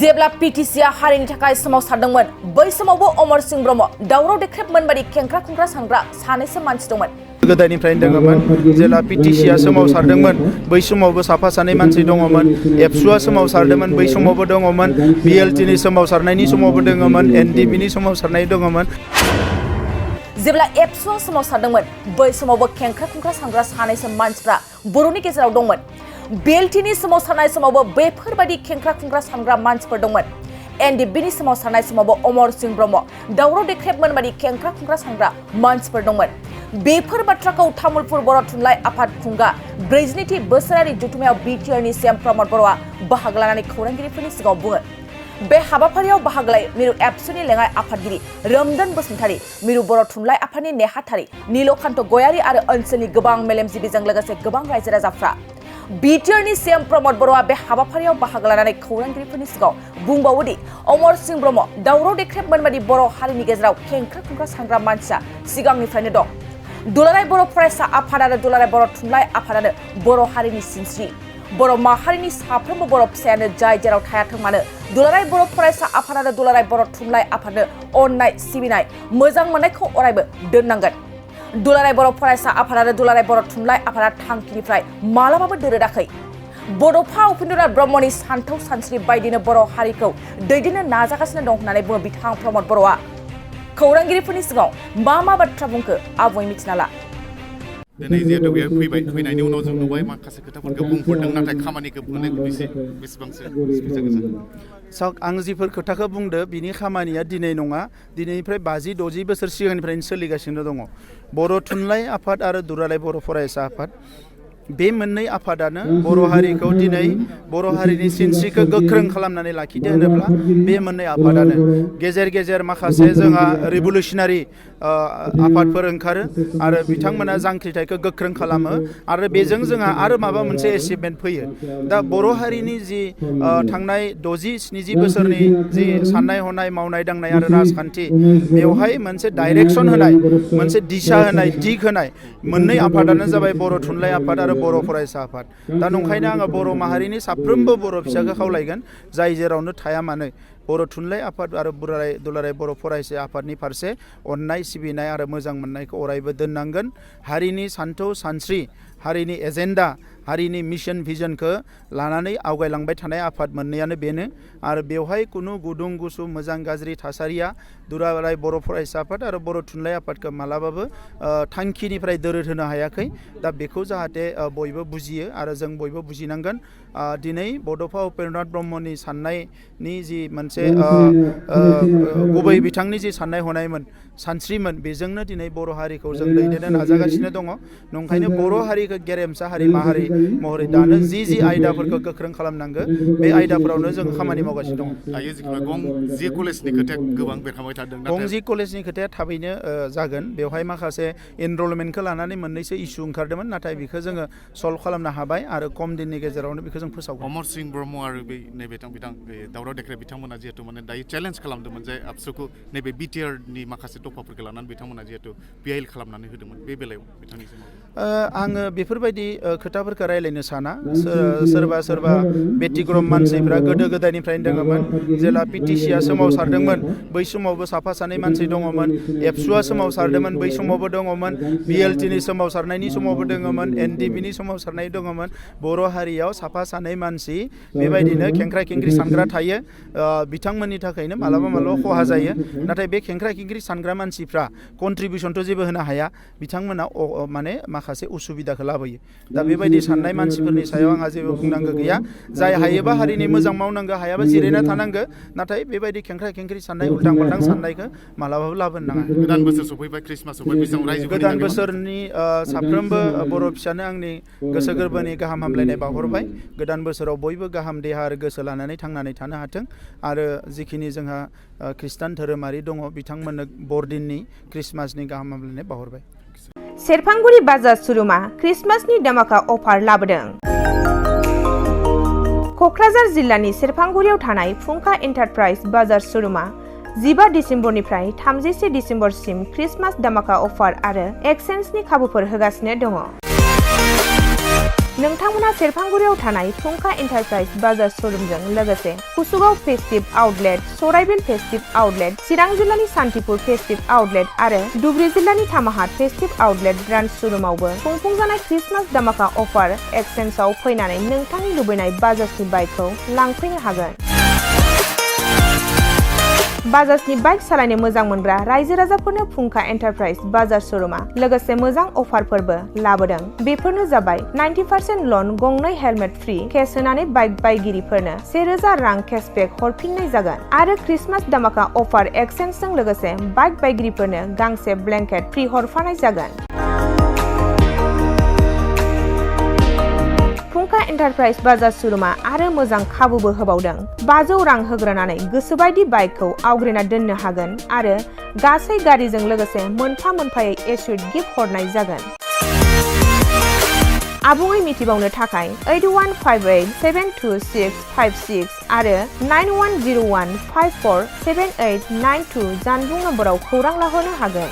जेब्ला पीटीसीआ हारिनि थाखाय सोमावसारदोंमोन बै समावबो अमरस ब्रह्म दावराव देख्रेबमोन बायदि खेंख्रा खुंख्रा सानग्रा सानैसो मानसि दंमोन। गोदायनिफ्रायनो दङमोन जेला पीटीसीआ सोमावसारदोंमोन बै समावबो साफा सानै मानसि दङमोन। एबसुआ सोमावसारदोंमोन बै समावबो दङमोन। बीएलटीनि सोमावसारनायनि समावबो दङमोन। एनडीबीनि सोमावसारनाय दङमन। जेब्ला एबसुआ सोमावसारदोंमोन बै समावबो खेंख्रा खुंख्रा सानग्रा सानैसो मानसिफ्रा बर'नि गेजेराव दंमोन। बीएलटीनि सोमावसारनाय समावबो बेफोरबायदि खेंख्रा खुंख्रा सानग्रा मानसिफोर दंमोन। एनडीबीनि सोमावसारनाय समावबो अमरस ब्रह्म दावराव देख्रेबमोन बायदि खेंख्रा खुंख्रा सानग्रा मानसिफोर दंमोन। बेफोर बाथ्राखौ तामुलपुर बर' थुनलाइ आफाद खुंगा 42थि बोसोरारि जथुमायाव बिटिआरनि सीएम प्रमद बर'आ बाहागो लानानै खौरांगिरिफोरनि सिगाङाव बुङो। बे हाबाफारियाव बाहागो लायो मिरु एबसुनि लेङाइ आफादगिरि रोमदोन बसुमतारी, मिरु बर' थुनलाइ आफादनि नेहाथारि नीलकान्त गयारी आरो ओनसोलनि गोबां मेलेमजिबिजों लोगोसे गोबां रायजो राजाफ्रा। बिटिआरनि सीएम प्रमद बर'आ बे हाबाफारियाव बाहागो लानानै खौरांगिरिफोरनि सिगाङाव बुंबावोदि अमरस ब्रह्म दावराव देख्रेबमोन बायदि बर' हारिनि गेजेराव खेंख्रा खुंख्रा सानग्रा मानसिया सिगांनिफ्रायनो दं। दुलाराय बर' फरायसा आफाद आरो दुलाराय बर' थुनलाइ आफादानो बर' हारिनि सिनस्रि। बर' माहारिनि साफ्रोमबो बर' फिसायानो जाय जेराव थायाथों मानो दुलाराय बर' फरायसा आफाद आरो दुलाराय बर' थुनलाइ आफादनो अननाय सिबिनाय मोजां मोननायखौ अरायबो दोननांगोन। दुलाराय बर' फरायसा आफाद आरो दुलाराय बर' थुनलाइ आफादा थांखिनिफ्राय मालाबाबो दोरोदाखै। बड'फा उपेन्द्रनाथ ब्रह्मनि सानथौ सानस्रि बायदिनो बर' हारिखौ दैदेननो नाजागासिनो दं होननानै बुङो बिथां प्रमद बर'आ। खौरांगिरिफोरनि सिगाङाव मा बाथ्रा बुंखो आबुङै मिथिना ला। दिनै जिहेतु बेयो फैनायनि उनाव जों नुबाय माखासे खोथाफोरखौ बुंफोरदों नाथाय खामानिखौ बुंनाय बेसेबांसो आं जिफोर खोथाखौ बुंदो बिनि खामानिया दिनै नङा, दिनैनिफ्राय 50-60 बोसोर सिगांनिफ्रायनो सोलिगासिनो दङ। बर' थुनलाइ आफाद आरो दुलाराय बर' फरायसा आफाद बे मोननै आफादानो बर' हारिखौ दिनै बर' हारिनि सिनस्रिखौ गोख्रों खालामनानै लाखिदो होनोब्ला बे मोननै आफादानो। गेजेर गेजेर माखासे जोंहा रिभलुसनारि आफादफोर ओंखारो आरो बिथांमोना जांख्रिथायखौ गोख्रों खालामो आरो बेजों जोंहा आरो माबा मोनसे एचिभमेन्ट फैयो। दा बर' हारिनि जि थांनाय 60-70 बोसोरनि जि साननाय हनाय मावनाय दांनाय आरो राजखान्थि बेवहाय मोनसे डाइरेक्सन होनाय, मोनसे दिशा होनाय, दिग होनाय मोननै आफादानो जाबाय बर' थुनलाइ आफाद आरो बर' फरायसा आफाद। दा नंखायनो आङो बर' माहारिनि साफ्रोमबो बर' फिसाखौ खावलायगोन जाय जेरावनो थाया मानो बर' थुनलाइ आफाद आरो दुलाराय बर' फरायसा आफादनि फारसे अननाय सिबिनाय आरो मोजां मोननायखौ अरायबो दोननांगोन। हारिनि सानथौ सानस्रि, हारिनि एजेन्डा, हारिनि मिशन भिजनखौ लानानै आवगायलांबाय थानाय आफाद मोननैयानो बेनो आरो बेवहाय खुनु गुदुं गुसु मोजां गाज्रि थासारिया दुलाराय बर' फरायसा आफाद आरो बर' थुनलाइ आफादखौ मालाबाबो थांखिनिफ्राय दोरोद होनो हायाखै। दा बेखौ जाहाथे बयबो बुजियो आरो जों बयबो बुजिनांगोन। दिनै बड'फा उपेन्द्रनाथ ब्रह्मनि साननायनि जि मोनसे गुबै बिथांनि जि साननाय हनायमोन सानस्रिमोन बेजोंनो दिनै बर' हारिखौ जों दैदेननो नाजागासिनो दङ। नंखायनो बर' हारिखौ गेरेमसा हारि माहारि महरै दानो जि आयदाफोरखौ गोख्रों खालामनांगौ बे आयदाफोरावनो जों खामानि मावगासिनो दङ। दायो गंजि कलेजनि खोथाया गोबां बेरखांबाय थादों। गंजि कलेजनि खोथाया थाबैनो जागोन। बेवहाय माखासे एनरलमेन्टखौ लानानै मोननैसो इसु ओंखारदोंमोन नाथाय बेखौ जोङो सल्भ खालामनो हाबाय आरो खम दिननि गेजेरावनो बेखौ जों फोसावगोन। अमरस ब्रह्म आरो नैबे दावराव देख्रेब बिथांमोना जिहेतु माने दायो चेलेन्ज खालामदोंमोन जे आबसुखौ नैबे बिटिआरनि माखासे दफाफोरखौ लानानै बिथांमोना जिहेतु पिआइएल खालामनानै होदोंमोन। बे बेलायाव बिथांनि आङो बेफोरबायदि खोथाफोरखौ रायलायनो साना। सोरबा बेटिग्रम मानसिफ्रा गोदो गोदायनिफ्रायनो दङमोन। जेला पीटीसीआ सोमावसारदोंमोन बै समावबो साफा सानै मानसि दङमोन। एबसुआ सोमावसारदोंमोन बै समावबो दङमोन। बीएलटीनि सोमावसारनायनि समावबो दङमोन। एनडीबीनि सोमावसारनाय दङमोन। बर' हारियाव साफा सानै मानसि बेबायदिनो खेंख्रा खेंख्रि सानग्रा थायो। बिथांमोननि थाखायनो मालाबा खहा जायो। नाथाय बे खेंख्रा खेंख्रि सानग्रा मानसिफ्रा कन्ट्रिबिउसनथ' जेबो होनो हाया। बिथांमोना माने माखासे उसुबिदाखौ लाबोयो। दा बेबायदि साननाय मानसिफोरनि सायाव आंहा जेबो बुंनांगौ गैया। जाय हायोबा हारिनि मोजां मावनांगौ, हायाबा जिरायना थानांगौ। नाथाय बेबायदि खेंख्रा खेंख्रि साननाय उल्टां फाल्टां साननायखौ मालाबाबो लाबोनो नाङा। गोदान बोसोर सफैबाय, ख्रिस्टमास सफैबाय। गोदान बोसोरनि साफ्रोमबो बर' फिसानो आंनि गोसो गोरबोनि गाहाम हामलायनाय बावहरबाय। गोदान बोसोराव बयबो गाहाम देहा आरो गोसो लानानै थांनानै थानो हाथों आरो जिखिनि जोंहा खृष्टान धोरोमारि दङ बिथांमोननो बरदिननि ख्रिस्टमासनि गाहाम हामलायनाय बावहरबाय। सेरफांगुरि बाजार श'रुमा ख्रिस्टमासनि दामाका अफार लाबोदों। क'क्राझार जिल्लानि सेरफांगुरियाव थानाय फुंखा एन्टारप्राइज बाजार श'रुमा 15 डिसेम्बरनिफ्राय 31 डिसेम्बरसिम ख्रिस्टमास दामाका अफार आरो एक्सचेन्जनि खाबुफोर होगासिनो दङ। नोंथांमोना सेरफांगुरियाव थानाय फुंखा एन्टारप्राइज बाजार शोरूमजों लोगोसे कुसुगाव फेस्टिव आउटलेट, सराइबिल फेस्टिव आउटलेट, चिरां जिल्लानि सान्तिपुर फेस्टिव आउटलेट आरो धुबरी जिल्लानि थामाहाट फेस्टिव आउटलेट ब्रान्च शोरूमावबो खुंफुंजानाय क्रिसमास दामाका अफार एक्सचेन्जआव फैनानै नोंथांनि लुबैनाय बाजाजनि बाइकखौ लांफैनो हागोन। बाजाजनि बाइक सालायनो मोजां मोनग्रा रायजो राजाफोरनो फुंखा एन्टारप्राइज बाजार शोरूमा लोगोसे मोजां अफारफोरबो लाबोदों। बेफोरनो जाबाय 90% लन, गंनै हेलमेट फ्रि, केस होनानै बाइक बायगिरिफोरनो 1000 रां केशबेक हरफिननाय जागोन आरो क्रिसमास दामाका अफार एक्सचेन्जजों लोगोसे बाइक बायगिरिफोरनो गांसे ब्लेंकेट फ्रि हरफानाय जागोन। फुंखा एन्टारप्राइज बाजार शोरूमा आरो मोजां खाबुबो होबावदों। 500 रां होग्रोनानै गोसोबायदि बाइकखौ आवग्रिना दोननो हागोन आरो गासै गारिजों लोगोसे मोनफा मोनफायै एसुइट गिफ्ट हरनाय जागोन। आबुङै मिथिबावनो थाखाय 8158725656 आरो 9101547892 जानबुं नम्बराव खौरां लाहरनो हागोन।